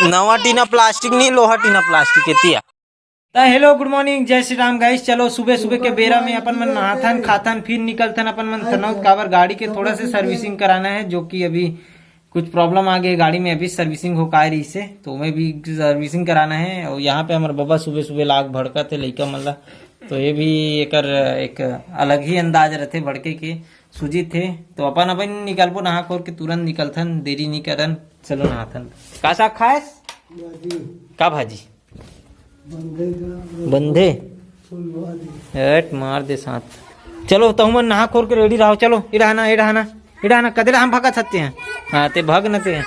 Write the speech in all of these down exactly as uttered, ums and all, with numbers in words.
नवा टीना प्लास्टिक नहीं, लोहा टीना प्लास्टिक है तिया। त hello, good morning, जय श्री राम guys। चलो, सुबह सुबह के बेरा में अपन मन नहाथन, खाथन, फिर निकलथन अपन मन तनौत, काबर गाड़ी के थोड़ा से servicing कराना है, जो कि अभी कुछ problem आ गए गाड़ी में, अभी servicing हो काय रही से, तो मैं भी servicing कराना है। और यहाँ पे हमारे बाबा सुबह सुबह लाग भड़कत हे लइका मन ला, तो ये भी एकर एक अलग ही अंदाज रहते भड़के के। सुजीत हे, तो अपन अपन निकलबो नहा खोर के, तुरंत निकलथन, देरी नहीं करन। चलो नहाथन। का साग खाएस? भाजी। का भाजी? बंधे का। बंधे? फूल भाजी। हट, मार दे साथ। चलो, तहु मन नहा खोर के ready रहो। चलो, इड़ा ना, इड़ा ना, इड़ा ना, कदेला हम भगत हते हैं। हाँ, ते भग न ते।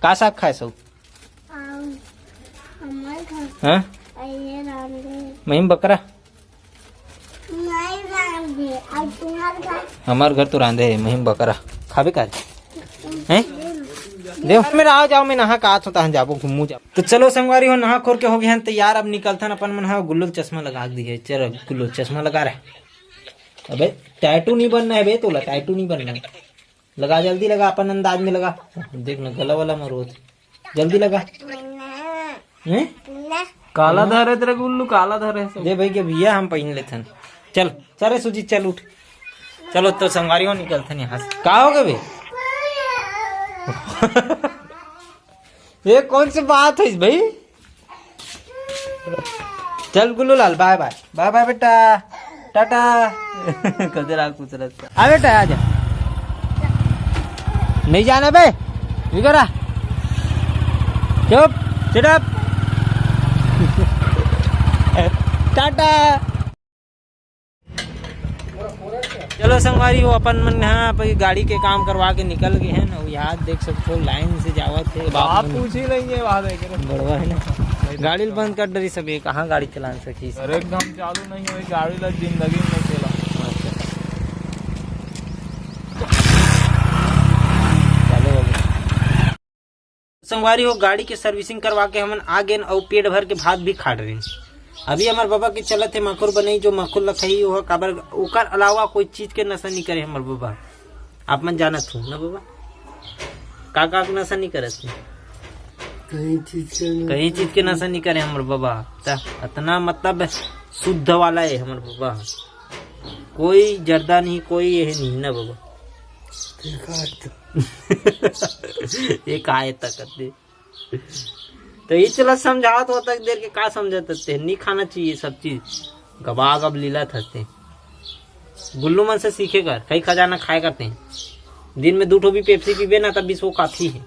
का साग खाएस हो? आम, हमर घर हाँ? आइए रांधे। महीम बकरा? नहीं रांधे, आज तुम्हार घर। हमार घर तो रांधे है, महीम बकरा। खाबे का? हैं? देव, मेरा आ जाओ, मैं नहा का आता हूँ, जाबो घूमू जाओ। तो चलो संगवारी हो, नहा खोर के हो गए हैं तैयार, अब निकलथन अपन मन। हाँ, गुल्लो चश्मा लगा दिए, चलो गुल्लो चश्मा लगा रहे। अबे, tattoo नहीं बनना है बे तोला, tattoo नहीं बनना है। लगा, जल्दी लगा, अपन अंदाज में लगा। देख ना, गला वाला मरोत। जल्दी लगा। हैं? काला धरे तेरे गुल्लू, काला धरे सब। दे भाई के भैया, हम पहन लेथन। चल, चल रे सुजीत, चल उठ। चलो तो संगवारी हो, निकलथन यहाँ से। का हो गए बे? ये कौन सी बात है भाई? चल गुल्लू लाल, bye bye, bye bye बेटा, टाटा। कदे राग पूछ रहा था। आ बेटा, आ जा। नहीं जाना बे, इधर आ। चुप, shut up। टाटा। चलो संगवारी हो, अपन मन यहाँ पे गाड़ी के काम करवा के निकल गए हैं ना। यहाँ देख सकते हो, लाइन से जावत है। बाप पूछ ही लेंगे, बात है कि बड़वा है ना। गाड़ी ल बंद कर डरी सब, ये कहाँ गाड़ी चलान सकी? अरे एकदम चालू नहीं हुई गाड़ी ला, जिंदगी में नहीं चला। चालू हो गया। संगवारी हो, गाड़ी के servicing करवा के हमन आ गेन अउ पेट भर के भात भी खा डरेन। अभी हमर बाबा के चलत हे माखुर बनई, जो माखुर ल खाही ओह, काबर ओकर अलावा कोई चीज के नशा नहीं करे हमर बाबा। आप मन जानत हो ना बाबा, का का के नशा नहीं करत हे? कहीं चीज के नहीं। कहीं चीज के नशा नहीं करे हमर बाबा। त अतना मतलब शुद्ध वाला है हमर बाबा, कोई जर्दा नहीं, कोई ये नहीं ना बाबा। देखा तो। ये का है ताकत दे? तो ये चला समझावत हो तक देर के, का समझत ते? नहीं खाना चाहिए सब चीज, गबा गब लीला थते। गुल्लू मन से सीखे कर, कई खजाना खाए करते हैं। दिन में दू ठो भी पेप्सी पीबे ना, तब बीस वो काफी है।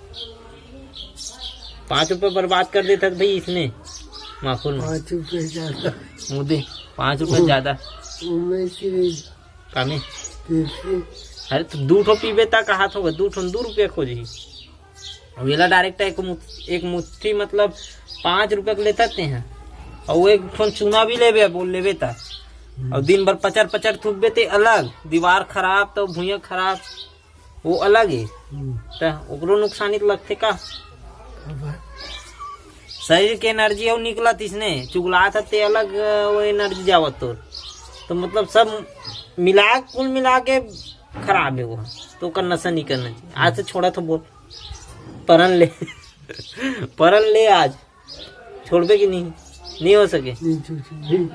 पाँच रुपये बर्बाद कर देता भाई इसने, माखुर में। पाँच रुपये ज्यादा। मुदे, पाँच रुपये ज्यादा। वो मैं इसीलिए कामे? पेप्सी। अरे तो दू ठो पीबे ता कहा थोगे, दू ठो दू रुपये खोजी। अब येला direct एक मुठ-, एक मुट्ठी मतलब पाँच रुपये के लेता ते हैं, और वो एक ठो चूना भी लेबे, बोल लेबे ता, और दिन भर पचर पचर थूकबे ते अलग, दीवार खराब तो भुइयां खराब, वो अलग है। हम्म। त ओकरो नुकसानी तो लगथे का? खबर। शरीर के energy अउ निकलत इसने चुगलात ह, ते अलग, अ, वो energy जावत तोर। तो मतलब सब मिला, कुल मिला के खराब है वो। तो ओकर नशा नहीं करना चाहिए। आज से छोड़ा तो बोल। परन ले। परन ले आज। छोड़बे कि नहीं? नहीं हो सके। नहीं, छोड़, छोड़, नहीं।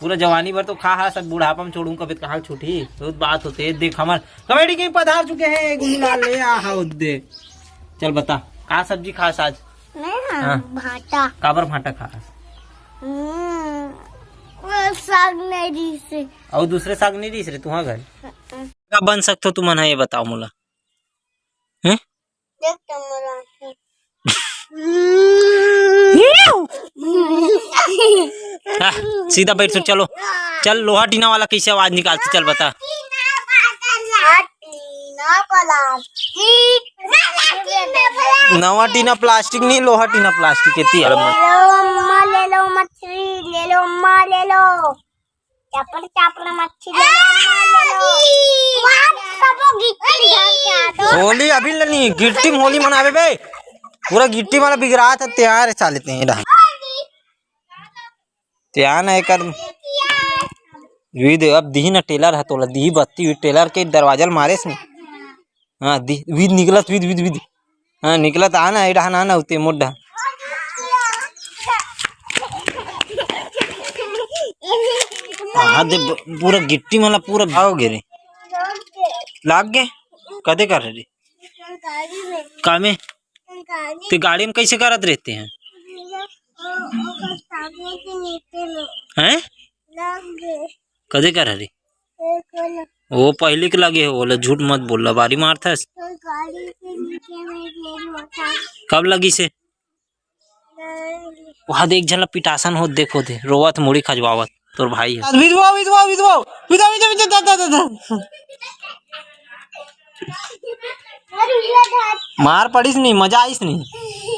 पूरा जवानी भर तो खा हा, सब बुढ़ापा में छोड़ूं, कभी कहाँ छूटी? बहुत बात होते है। देख, हमार comedy के पधार चुके हैं, गुल्लू लाल ले आ हा दे। चल बता, का सब्जी खास आज? मैं हाँ, हाँ। भाटा। काबर भाटा खास? हम्म, वो साग नहीं दिस रे। और दूसरे साग नहीं दिस रे तुहा घर? हाँ, हाँ। का बन सकथो तुमन ह, ये बताओ मोला। हैं? देख तो मोला। आह, सीधा बैठ तो चलो। चल, लोहा टीना वाला कैसे आवाज निकालते, चल बता। टीना प्लास्टिक। नवा टीना प्लास्टिक नहीं, लोहा टीना प्लास्टिक है, तिया। ले लो अम्मा, ले लो मछली, ले लो अम्मा, ले लो। चापड़, चापड़ मच्छी ले लो, अम्मा ले लो। वहाँ सबो गिट्टी ढंग से आ दो। होली अभी ले नहीं, गिट्टी में होली मनावे बे। पूरा गिट्टी वाला बिगड़ा था, तैयार है साले ते रहा। तैयार ना एक आदमी। वी दे, अब दिही ना टेलर है तोला, दिही बत्ती हुई टेलर के दरवाजा ल मारे इसने। हाँ, दि-, विद निकलत, विद, विद, विद। हाँ, निकलत आ ना, ए डहान आ ना, उते मोर डहान। हाँ, दे ब-, पूरा गिट्टी मला पूरा भाव गे रे। लाग गे? कदे कर रे? कामे? ते गाड़ी में कैसे करत रहते हैं? हैं? कदे कर रे? वो पहली के लगे हो, ओला झूठ मत बोल, लबारी मारथस। कब लगी से? वहाँ देख, झन ला पिटासन होत, देखो दे, रोवत, मुड़ी खजवावत, तोर भाई है। विधवा, विधवा, विधवा, विधवा, विधवा, विधवा, दा, दा, दा। मार पड़िस नहीं, मजा आइस नहीं।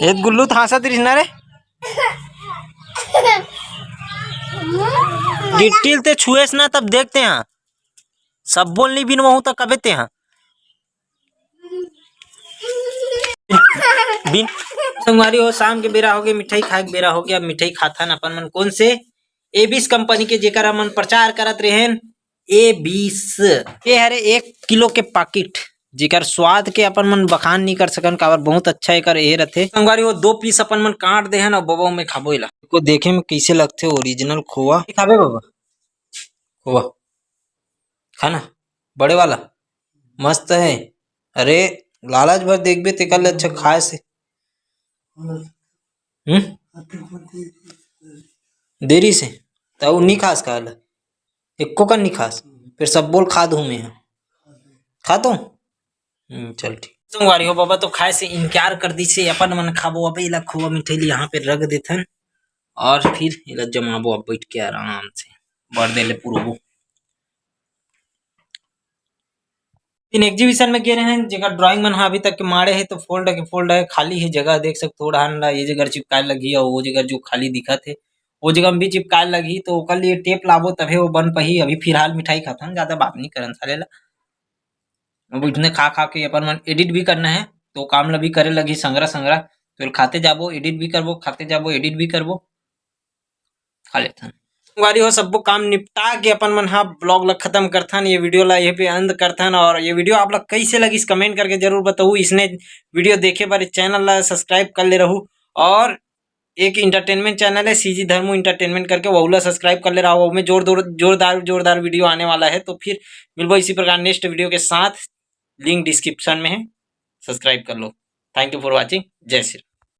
ए गुल्लू, त हाँसत रहिस ना रे। गिट्टी ल ते छुएस ना, तब देखते हैं। सब बोल नहीं बिनवाहूँ त कबे ते हाँ। बिन संगवारी हो, शाम के बेरा हो गए, मिठाई खाए के बेरा हो गया। अब मिठाई खाथन अपन मन कोन से? एबिस कंपनी के, जेकर हमन प्रचार करत रहेन, एबिस। ये हरे एक किलो के पाकिट, जेकर स्वाद के अपन मन बखान नहीं कर सकन, काबर बहुत अच्छा एकर ए रथे। संगवारी हो, दो पीस अपन मन काट दे हन अउ बबा में खाबो एला। को देखे में कैसे लगथे ओरिजिनल खोवा। खाबे बबा? खोवा खाना बड़े वाला मस्त है। अरे, लालच भर देखबे तेकर ले अच्छा खाए से। हम्म? देरी से त उ नी खास खाए ला, एको कन नी खास। फिर सब बोल खा दूँ मैं। खा दूँ? हम्म, चल ठीक। संगवारी हो, बबा तो खाए से इनकार कर दिस हे, अपन मन खाबो। अब एला खोवा मिठाई ल यहाँ पे रख देथन और फिर एला जमाबो अब बैठ के आराम से, बड़ दे ले पुरबो। इन एग्जीबिशन में गे रहेन, जेकर ड्राइंग मन ह अभी तक के माड़े हे, तो फोल्ड के फोल्ड है, खाली हे जगह, देख सकथो। ओ डहान ला ये जगह चिपकाए लगही, और वो जगह जो खाली दिखत हे, वो जगह में भी चिपकाए लगही। तो ओकर लिए टेप लाबो, तभे वो बन पाही। अभी फिलहाल मिठाई खाथन, ज्यादा बात नहीं करन साले ला। अब इतने खा खा के अपन मन एडिट भी करना है, तो काम ला भी करे लगही संगरा संगरा। तो खाते जाबो, एडिट भी करबो, खाते जाबो, एडिट भी करबो, खा लेथन। संगवारी हो, सब्बो काम निपटा के अपन मन हा ब्लॉग ला खत्म करथन, ये वीडियो ला यहीं पे अंत करथन। और ये वीडियो आप ला कैसे लगिस, कमेंट करके जरूर बताऊ। इसने वीडियो देखे बर चैनल ला सब्सक्राइब कर ले रहू, और एक एंटरटेनमेंट चैनल है सीजी धर्मू एंटरटेनमेंट करके, वहू ला सब्सक्राइब कर ले रहू। ओमे जोर जोर जोरदार जोरदार वीडियो आने वाला है। तो फिर मिलबो इसी प्रकार नेक्स्ट वीडियो के साथ, लिंक डिस्क्रिप्शन में है, सब्सक्राइब कर लो। Thank you for watching। जय श्री राम।